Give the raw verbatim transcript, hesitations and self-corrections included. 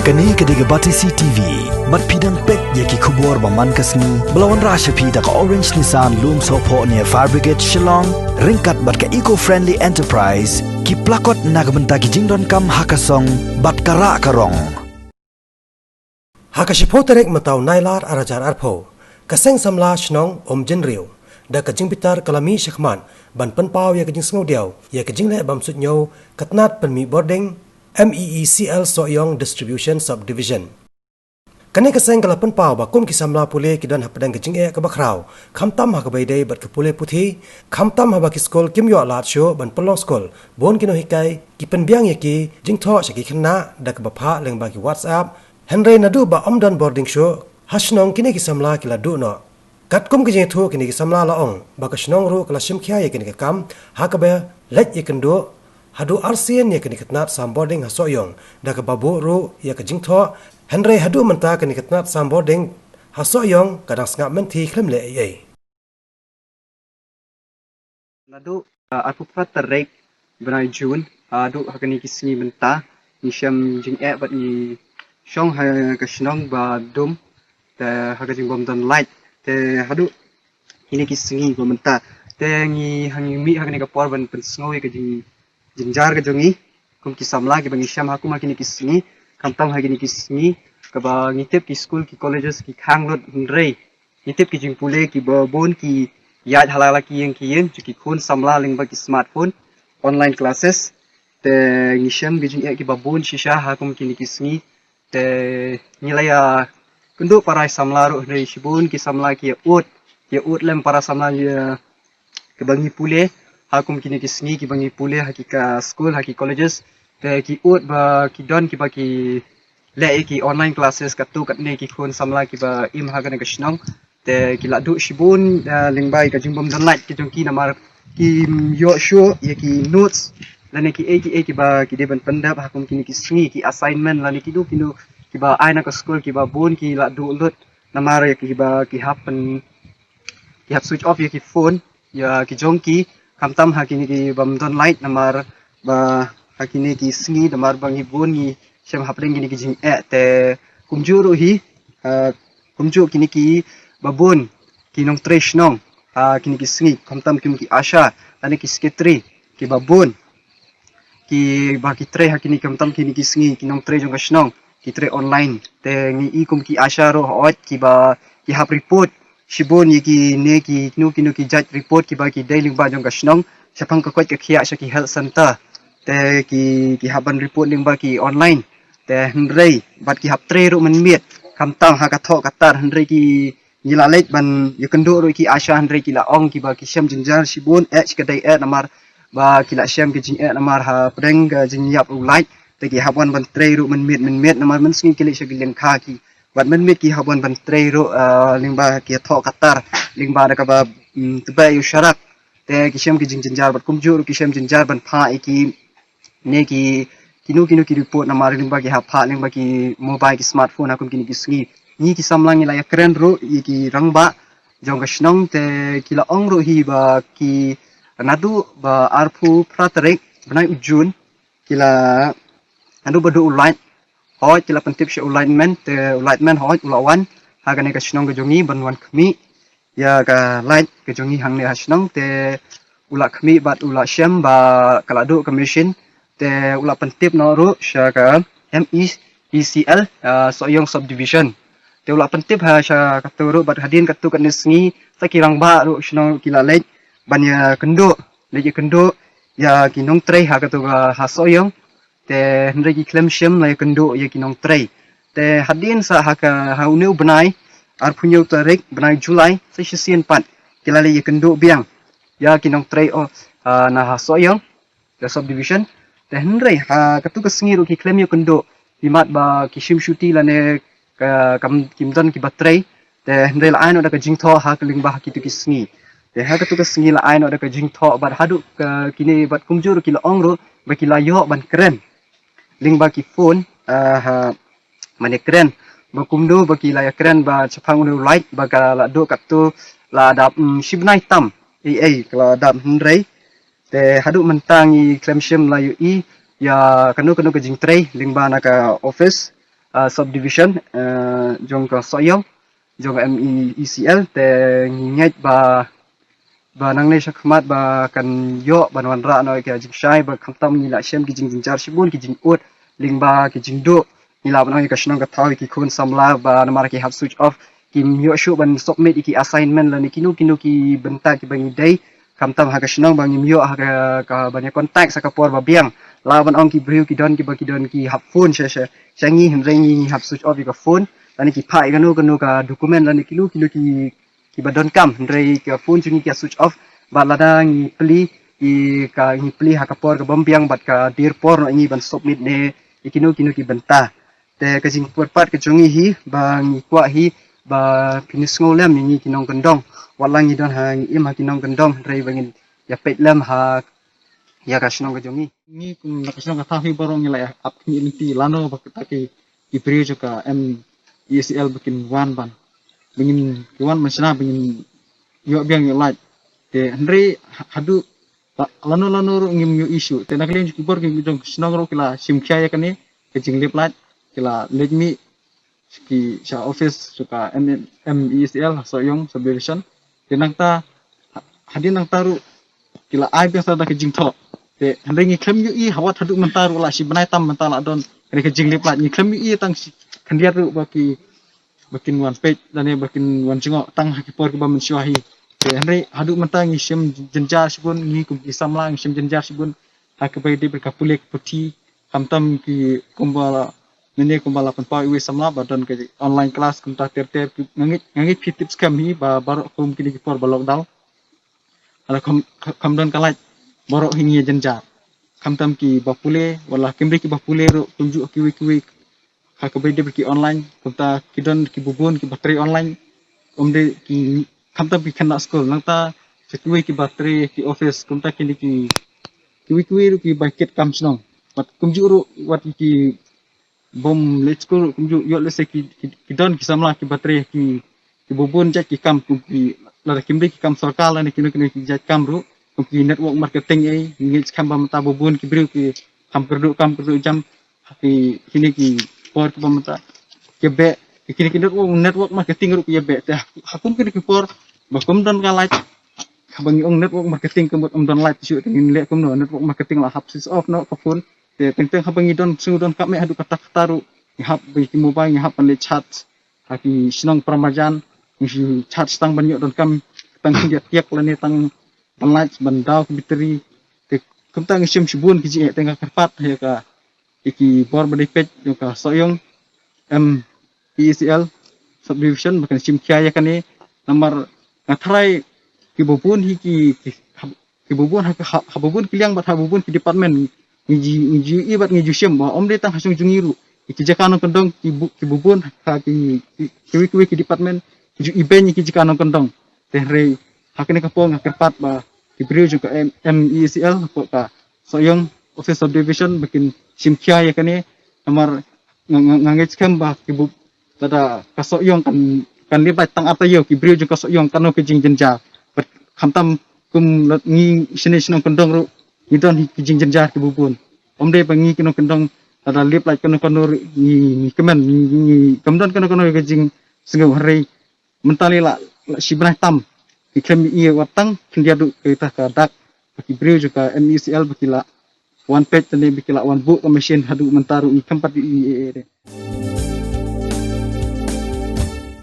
Kane ka dei ka Batesi T V. Bad phi dang peit ïa ki khubor ba man ka sngi ba la wanrah sha phi da ka Orange Nissan Lumsohphoh near Fire Brigade Shillong, ryngkat bad ka Eco Friendly Enterprise, ki plakot na ka bynta ki jingdonkam ha ka song bad ka rah ka rong. Ha ka shiphew tarik mynta u Nailar ar hajar arphew, ka Seng Samla Shnong Umjynriew da ka jingbitar ka la mih shakhmat ban pynpaw ïa ka jingsngewdiaw ïa ka jingleh bymsuidñiew ka tnat pynmih bording M E E C L Sohiong Distribution Subdivision. Kane ka seng ka la pynpaw ba kum ki samla pule ki don hapdeng ka jingeh kaba khraw, khamtam ha kaba ïadei bad ka pule puthi, khamtam haba ki skul kim ïoh lad shuh ban pynlong skul, bun ki nonghikai ki pynbiang ïa ki jingthoh sha ki khynnah da kaba phah lyngba ki WhatsApp. Hynrei naduh ba ym don bording shuh ha shnong, kine ki samla ki la duh noh. Katkum ka jingïathuh, kine ki samla la ong ba ka shnong ruh ka la shim khia ïa kane ka kam ha kaba leit ïakynduh haduh arsien ïa kane ka tnat sam bording ha Sohiong, da kaba buh ruh ïa ka jingthoh. Hynrei haduh mynta kane ka tnat sam bording ha Sohiong ka dang sngap mynthi, khlem leh ei ei. Naduh, ah, arphew phra tarik bnai Jun, ah, haduh ha kine ki sngi mynta, ngi shem jingeh bad ngi shong ha ka shnong ba dum, te ha ka jingbym don light, te haduh kine ki sngi ba mynta, te ngi ha ngi mih ha kane ka por ban pynsngew ïa ka jing, jynjar ka jong ngi kum ki samla kiba ngi shem ha kum ha kine ki sngi, khamtam ha kine ki sngi kaba ngi tip ki skul ki colleges ki khang lut, hynrei ngi tip ki jingpule kiba bun ki ïaid ha la la ki ïing ki ïing jong ki khun samla lyngba ki smartphone, online classes. Te ngi shem ki jingeh kiba bun shisha ha kum kine ki sngi. Te ngi la ïakynduh para samla ruh, hynrei shibun ki samla ki ïa ud, ki ïa ud lem para samla ïa kiba ngi pule ha kum kine ki sngi, kiba ngi pule ha ki ka skul, ha ki colleges. Te ki ud ba ki don kiba ki leh ïa ki online classes katto katne ki khun samla kiba im ha kane ka shnong. Te ki la duh shibun, ah, lyngba ïa ka jingbym don light ki jong ki, namar kim ïoh shuh ïa ki notes lane ki ei ki ei kiba ki dei ban pyndep ha kum kine ki sngi, ki assignment lane kino kino kiba ai na ka skul, kiba bun ki la duh lut namar ïa kiba ki hap pyn, ki hap switch off ïa ki phone ïa ki jong ki, khamtam ha kine kibym don light, namar ba ha kine ki sngi, namar ba ngi bun ngi shem hapdeng kine ki jingeh. Te kumjuh ruh hi, ah, kumjuh kine kiba bun ki nongtrei shnong ha kine ki sngi, khamtam kum ki ASHA lane ki secretary kiba bun kiba ki trei ha kine, khamtam kine ki sngi, ki nongtrei jong ka shnong ki trei online. Te ngi i kum ki ASHA ruh hooid kiba ki hap report shibun ïa kine kino kino ki jait report kiba ki dei lyngba jong ka shnong shaphang ka koit ka khiah sha ki health center. Te ki, ki hap ban report lyngba ki online. Te hynrei bad ki hap trei ruh mynmiet, khamtam ha ka thoh ka tar, hynrei ki, ngi la leit ban ïakynduh ruh ki ASHA, hynrei ki la ong kiba ki shem jynjar shibun, eh, shi ka dei eh, namar ba ki la shem ki jingeh namar hapdeng ka jingïap u light. Te ki hap wan ban trei ruh mynmiet mynmiet, namar mynsngi ki leit sha ki lyngkha ki, bad mynmiet ki hap wan ban trei ruh, ah, lyngba ki thoh ka tar, lyngba da kaba, mm, tbei u sharak. Te ki shem ki jingjynjar, bad kumjuh ruh ki shem jynjar ban phah ïa ki ne ki, kino kino ki report namar lyngba ki hap phah lyngba ki mobile, ki smartphone ha kum kine ki sngi. Ngi ki samla ngi la ïakren ruh ïa ki rangbah jong ka shnong, te ki la ong ruh hi ba ki naduh ba arphew phra tarik bnai u Jun, ki la, naduh ba duh u light, hooid ki la pyntip sha u lightman, te u lightman hooid u la wan ha kane ka shnong ka jong ngi ban wan khmih ïa ka light ka jong ngi hangne ha shnong. Te u la khmih bad u la shem ba ka la duh ka machine. Te u la pyntip noh ruh sha ka M E E C L, ah, Sohiong Subdivision. Te u la pyntip ha sha katu ruh, bad hadien katu katne sngi sa ki rangbah ruh shnong ki la leit ban ïakynduh, leit ïakynduh ïa ki nongtrei ha katu ka, ha Sohiong. Te hynrei ki khlem shym la ïakynduh ïa ki nongtrei. Te hadien sa ha ka, ha une u bnai, arphew hynñiew tarik bnai July, sa shisien pat ki la leit ïakynduh biang ïa ki nongtrei, oh, ah, na ha Sohiong, ka subdivision. Te hynrei ha katu ka sngi ruh ki khlem ïakynduh, imat ba ki shim shuti lane ka, kam, kim don kiba trei. Te hynrei la ai noh da ka jingthoh ha ka lyngba ha kitu ki sngi. Te ha katu ka sngi la ai noh da ka jingthoh, bad haduh ka kine bad kumjuh ruh ki la ong ruh ba ki la ïoh ban kren lyngba ki phone, ah, ha, mane kren ba kumno ba ki la ïakren ba shaphang une u light ba ka la duh katto la dap, mm, shi bnai tam ei ei ka la dap, hynrei te haduh mynta ngi khlem shym la ïohi ïa kano kano ka jingtrei lyngba na ka office, uh, subdivision uh, jong ka Sohiong jong M E E C L. Te ngi ngeit ba ba nangne shakhmat ba kan ïoh ban wanrah noh ïa ka jingshai, ba khamtam ngi la shem ki jingjynjar shibun, ki jingud lyngba ki jingduh. Ngi la ban ong ïa ka shnong ka thaw, ïa ki khun samla ba namar ki hap switch off, kim ïoh shuh ban submit ïa ki assignment lane kino kino ki bynta kiba ngi dei. Khamtam ha ka shnong ba ngim ïoh ha ka, ka ban ïa contact sa ka por ba biang. La ban ong ki briew ki don kiba ki don ki hap phone sha sha sha ngi, hynrei ngi ngi hap switch off ïa ka phone lane ki phah ïa kano kano ka document lane kino kino ki kiba donkam, hynrei ka phone jong ngi ka switch off. Bad lada ngi plie, ki ka ngi plie ha ka por ka bym biang bad ka dier por noh ngi ban submit ne ïa kino kino ki bynta. Te ka jingpyrpat ka jong ngi hi ba ngi kwah hi ba phin ïa sngew lem ïa ngi ki nongkyndong. Wat la ngi don ha, ngi im ha ki nongkyndong, hynrei ba ngin ïa peit lem ha ïa ka shnong ka jong ngi. Ngi kum na ka shnong ka thaw hi baroh ngi la ïa ap khmih lynti lano ba kita ki ki briew jong ka M E E C L ba kin wan ban, ba ngin ki wan ban shna ba ngin ïoh biang ïoh lait. Te hynrei ha-, haduh la-, lano lano ruh ngim ïoh issue. Te na ka liang jong ki bor ki jong ka shnong ruh ki la shim khia ïa kane ka jinglip lait, ki la leit mih ki sha office jong ka M-, M E E C L ha Sohiong subdivision. Te nangta ha-, hadien nangta ruh ki la ai biang sa da ka jingthoh. Te hynrei ngi khlem ïohi ha wat haduh mynta ruh, la shi bnai tam mynta la don kane ka jinglip lait, ngi khlem ïohi tang shi khyndiat ruh ba ki, ba kin wan peit lane ba kin wan jngoh tang ha ki por kiba mynshuwa hi. Te hynrei haduh mynta ngi shem jynjar shibun, ngi kum ki samla ngi shem jynjar shibun ha kaba ïadei bad ka pule ka puthi. Khamtam ki kumba la, mynne kumba la pynpaw iwei i samla ba don ka online class kumta ter ter, ki nga ngeit, nga ngeit phi tip skhem hi ba baroh kum kine ki por ba lockdown, hala kham, kham don ka lait, baroh hi ngi ïa jynjar. Khamtam kiba pule, wat la kim dei kiba pule ruh, kumjuh kiwei kiwei ha kaba ïadei bad ki online, kumta ki don kiba bun kiba trei online. Ym dei ki, khamtam ki khynnah skul, nangta sa kiwei kiba trei ki office, kumta kine ki, kiwei kiwei ruh kiba kit kam shnong. Bad kumjuh ruh wat ki bym leit skul ruh kumjuh, ïoh lehse ki, ki, ki don ki samla kiba trei ki, kiba bun jait ki kam, kum ki, lada kim dei ki kam sorkar lane kino kino ki jait kam ruh, kum ki network marketing ei, ngi ngeit skhem ba mynta ba bun ki briew ki kham kyrduh kam kyrduh jam ha ki, kine ki por kiba mynta ki ïa beh, ki kine ki network, network marketing ruh ki ïa beh. Te ha kum kine ki por ba kum don ka lait, haba ngi ong network marketing ka mut ym don lait shuh, te ngin leh kumno? Network marketing la hap switch off noh ka phone. Te teng teng haba ngi don sngew don kam eh haduh katta katta ruh, ngi hap bad ki mobile, ngi hap ban leit chat ha ki shnong para marjan, ngi shu chat tang ban ïoh donkam tang khyndiat tiak lane tang ban lait ban daw ki battery. Te kumta ngi shem shibun ki jingeh. Te nga kyrpad ïa ka, ïa ki bor ba dei peit jong ka Sohiong M E E C L subdivision ba kan shim khia ïa kane, namar nga tharai kiba bun hi ki, ki, kiba bun ha, ha, haba bun ki liang bad haba bun ki department, ngi ju, ngi ju ïohi bad ngi ju shem ba ym dei tang ha shnong jong ngi ruh, ki jaka nongkyndong ki bu-, kiba bun ha ki, ki, kiwei kiwei ki department ki ju ibeiñ ïa ki jaka nongkyndong. Te hynrei ha kane ka por nga kyrpad ba ki briew jong ka M-, M E E C L hapoh ka Sohiong Office Subdivision ba kin shim khia ïa kane, namar nga, nga, nga ngeit skhem ba kiba, lada ka Sohiong kan, kan lip lait tang ar taïew, ki briew jong ka Sohiong kan long ka jingjynjar. Bad khamtam kum la ngi shane shnong kyndong ruh ngi don hi ki jingjynjar kiba bun. Ym dei ba ngi ki nongkyndong lada lip lait kano kano ruh ngi, ngi kmen, ngi, ngi, ngi kam don kano kano ka jingsngew. Hynrei mynta lei la, la shi bnai tam, ngi khlem ïohi wat tang khyndiat ruh, kata ka dak ba ki briew jong ka M E E C L ba ki la wan peit lane ba ki la wan buh ka machine, haduh mynta ruh ngi khlem pat ïohi ei ei.